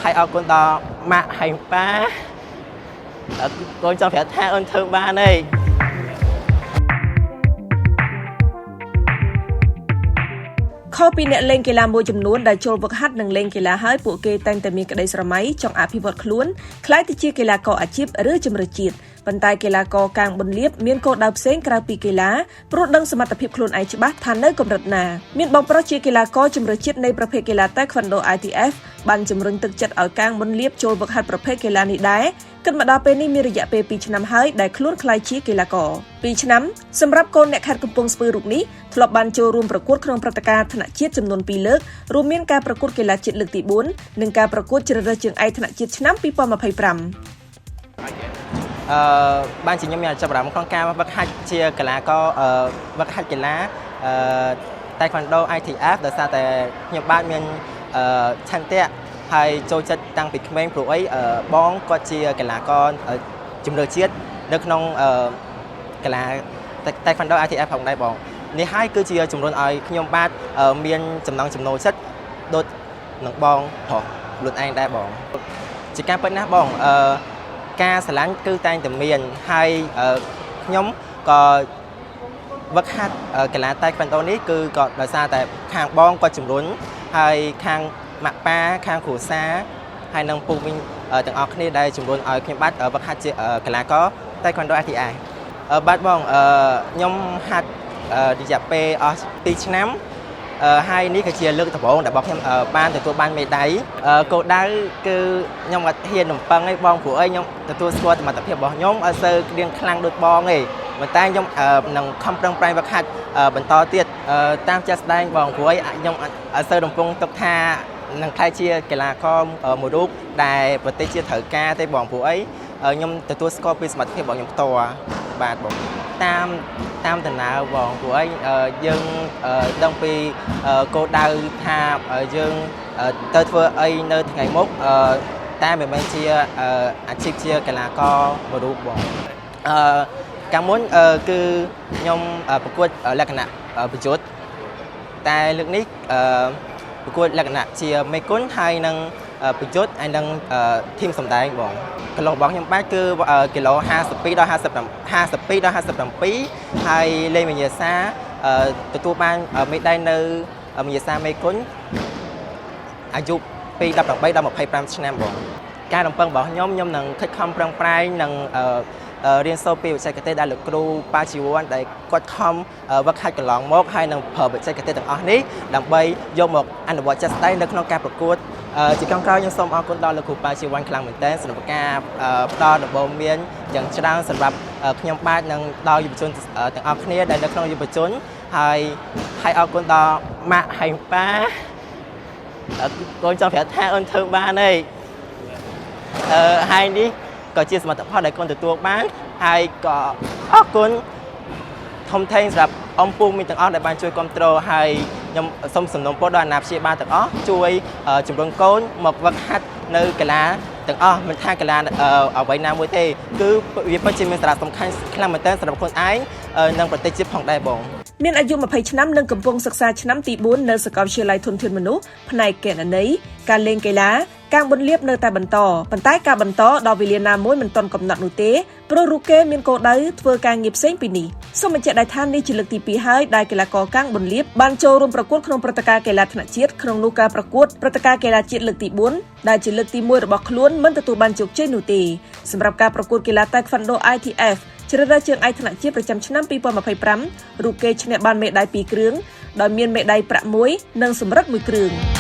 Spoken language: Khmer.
ហើយអរគុណដល់ម៉ាក់ហើយប៉ាកូនចង់ប្រាប់ថាអូនធ្វើបានហើយ ខុសពីអ្នកលេងកីឡាមួយចំនួនដែលចូលវឹកហាត់និងលេងកីឡាហើយពួកគេតែងតែមានក្តីស្រមៃចង់អភិវឌ្ឍខ្លួនក្លាយទៅជាកីឡាករអាជីពឬជម្រើសជាតិប៉ុន្តែកីឡាករកាងប៊ុនលៀបមានគោលដៅផ្សេងក្រៅពីកីឡាព្រោះដឹងសមត្ថភាពខ្លួនឯងច្បាស់ថានៅកម្រិតណាមានបងប្រុសជាកីឡាករជម្រើសជាតិនៃប្រភេទកីឡាតៃក្វាន់ដូ ITF បានជំរុញទឹកចិត្តឲ្យកាងប៊ុនលៀបចូលវឹកហាត់ប្រភេទកីឡានេះដែរគិតមកដល់ពេលនេះមានរយៈពេល2ឆ្នាំហើយដែលខ្លួនក្លាយជាកីឡាករ2ឆ្នាំសម្រាប់កូនអ្នកខេត្តកំពង់ស្ពឺរូបនេះធ្លាប់បានចូលរួមប្រកួតក្នុងព្រឹត្តិការណ៍ថ្នាក់ជាតិចំនួន2លើករួមមានការប្រកួតកីឡាជាតិលើកទី4និងការប្រកួតជ្រើសរើសជើងឯកថ្នាក់ជាតិឆ្នាំ2025 អឺបានជាខ្ញុំមានចាប់អារម្មណ៍ក្នុងការវឹកហាត់ជាកីឡាករអឺវឹកហាត់កីឡាអឺតៃក្វាន់ដូ ITF ដោយសារតែខ្ញុំបាទមានអឺឆន្ទៈហើយចូលចិត្តតាំងពីក្មេងព្រោះអីអឺបងគាត់ជាកីឡាករជម្រើសជាតិនៅក្នុងអឺកីឡាតៃក្វាន់ដូ ITF ផងដែរបងនេះហើយគឺជាជំរុញឲ្យខ្ញុំបាទមានចំណង់ចំណូលចិត្តដូចនឹងបងប្រុសខ្លួនឯងដែរបងជាការពិតណាស់បងអឺ ការស្រឡាញ់គឺតែងតែមានហើយខ្ញុំក៏វឹកហាត់កីឡាតៃក្វាន់ដូនេះគឺក៏ដោយសារតែខាងបងគាត់ជំរុញហើយខាងម៉ាក់ប៉ាខាងគ្រួសារហើយនិងពូមីងទាំងអស់គ្នាដែលជំរុញឲ្យខ្ញុំបាទវឹកហាត់ជាកីឡាករតៃក្វាន់ដូ ITI បាទបងខ្ញុំហាត់រយៈពេលអស់2ឆ្នាំហើយនេះក៏ជាលើកដំបូងដែលបងខ្ញុំបានទទួលបានមេដាយគោលដៅគឺខ្ញុំអត់ហ៊ានរំពឹងឯងបងព្រោះអីខ្ញុំទទួលស្គាល់សមត្ថភាពរបស់ខ្ញុំអត់សូវរៀងខ្លាំងដូចបងឯងប៉ុន្តែខ្ញុំនឹងខំប្រឹងប្រែងវឹកហាត់បន្តទៀតតាមជាក់ស្ដែងបងព្រោះអីខ្ញុំអត់សូវរំពឹងទុកថានឹងក្លាយជាកីឡាករមួយរូបដែលប្រទេសជាតិត្រូវការទេបងព្រោះអីខ្ញុំទទួលស្គាល់ពីសមត្ថភាពរបស់ខ្ញុំផ្ទាល់បាទបងតាមតាមដំណើរបងព្រោះអីយើងដឹងពីគោលដៅថាយើងទៅធ្វើអីនៅថ្ងៃមុខតែមិនមែនជាអាជីពជាកីឡាករមួយរូបបងអឺកាលមុនគឺខ្ញុំប្រកួតលក្ខណៈប្រយុទ្ធតែលើកនេះប្រកួតលក្ខណៈជាមេគុណហើយនឹងប្រយុទ្ធហើយនឹង team សម្ដែងបងគីឡូរបស់ខ្ញុំបាទគឺគីឡូ52ដល់55 52ដល់57ហើយលេងវិញ្ញាសាទទួលបានមេដាយនៅវិញ្ញាសាមេគុណអាយុពី18ដល់25ឆ្នាំបងការរំពឹងរបស់ខ្ញុំខ្ញុំនឹងខិតខំប្រឹងប្រែងនិងរៀនសូត្រពីបច្ចេកទេសដែលលោកគ្រូប៉ាជីវ័នដែលគាត់ខំវឹកហាត់កន្លងមកហើយនឹងប្រើបច្ចេកទេសទាំងអស់នេះដើម្បីយកមកអនុវត្តជាក់ស្ដែងនៅក្នុងការប្រកួតជាចុងក្រោយខ្ញុំសូមអរគុណដល់លោកគ្រូប៉ាជីវ័នខ្លាំងមែនទែនសម្រាប់ការផ្ដល់ដំបូន្មានយ៉ាងច្រើនសម្រាប់ខ្ញុំបាទនិងដល់យុវជនទាំងអស់គ្នាដែលនៅក្នុងយុវជនហើយហើយអរគុណដល់ម៉ាក់ហើយប៉ាកូនចង់ប្រាប់ថាអូនធ្វើបានហើយអឺហើយនេះក៏ជាសមិទ្ធផលដែលកូនទទួលបានហើយក៏អរគុណធំធេងសម្រាប់អំពូមីងទាំងអស់ដែលបានជួយគ្រប់គ្រងហើយខ្ញុំសូមសំណូមពរដល់អាណាព្យាបាលទាំងអស់ជួយជំរុញកូនមកវឹកហាត់នៅកីឡាទាំងអស់មិនថាកីឡាអ្វីណាមួយទេគឺវាពិតជាមានសារៈសំខាន់ខ្លាំងមែនទែនសម្រាប់ខ្លួនឯងនិងប្រទេសជាតិផងដែរបង មានអាយុ20ឆ្នាំនិងកំពុងសិក្សាឆ្នាំទី4នៅសាកលវិទ្យាល័យធនធានមនុស្សផ្នែកគណនេយ្យការលេងកីឡាកាងប៊ុនលៀបនៅតែបន្តប៉ុន្តែការបន្តដល់វេលាណាមួយមិនទាន់កំណត់នោះទេព្រោះរូបគេមានគោលដៅធ្វើការងារផ្សេងពីនេះសូមបញ្ជាក់ដែរថានេះជាលើកទី2ហើយដែលកីឡាករកាងប៊ុនលៀបបានចូលរួមប្រកួតក្នុងព្រឹត្តិការណ៍កីឡាថ្នាក់ជាតិក្នុងនោះការប្រកួតព្រឹត្តិការណ៍កីឡាជាតិលើកទី4ដែលជាលើកទី1របស់ខ្លួនមិនទទួលបានជោគជ័យនោះទេសម្រាប់ការប្រកួតកីឡាតៃក្វាន់ដូ ITF ជ្រើសរើសជើងឯកថ្នាក់ជាតិប្រចាំឆ្នាំ2025រូបគេឈ្នះបានមេដាយ2គ្រឿងដោយមានមេដាយប្រាក់មួយនិងសំរឹទ្ធមួយគ្រឿង។